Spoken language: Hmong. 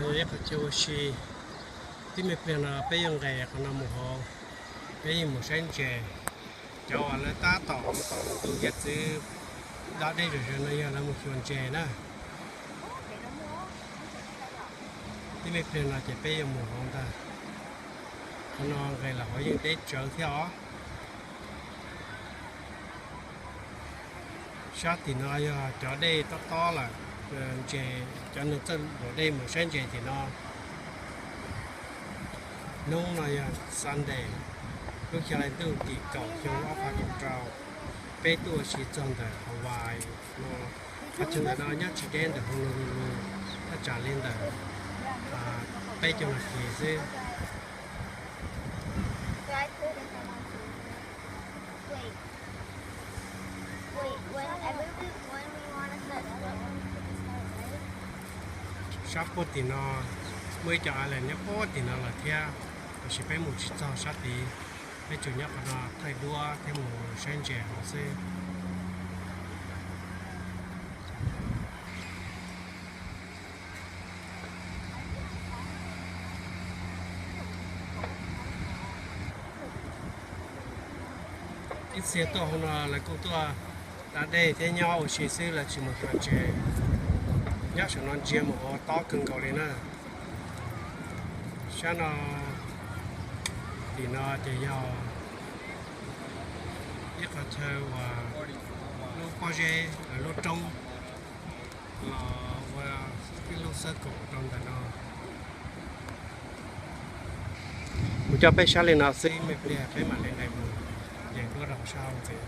Ib qhov chaw ua si, tib me pliag no peb yuav nqes qhov no mus hauv, peb yuav mus saib ntses. Cov uas lawv tab tom mus tom tus hiav txwv da dej zom zaws no yog lawv mus xyuas ntses na. Tib me pliag no ces peb yuav mus hauv ntag. Qhov no nqes los hauv yeej deb tsawv thiab os. Sab tim no yog cov dej tob tob lawm, ntses, cov neeg txawj luam dej mus saib ntses tim no. Hnub no yog Sunday, lub xya hli ntuj tim kaum xyoo ob phav kaum rau, peb tuaj ua si txog ntawm Hawaii no. Qhov chaw ntawm no nyob tsis deb ntawm Honolulu, thaj tsam li ntawm peb caug nas this xwb. Sab puag tim no muaj ib co island nyob puag tim no lawm thiab, tab sis peb mus tsis txog sab tid, peb tsuas nyob qhov no thaij duab thiab mus saib ntses no xwb. Ib txhia tuaj hauv no lawv kuj tuaj da dej thiab nyob ua si xwb, lawv tsis mus xyuas ntses. Nyob saum no ntsia mus hauv tob kawg nkaus li na. Sab no, tim no ces yog ib qhov chaw uas lub pob zeb, lub roob los ua ib lub xab kaum rau ntawm no. Kuv coj peb saib li no xwb, me pliag peb mam li nqes mus nce duab rau sab hauv ntxiv.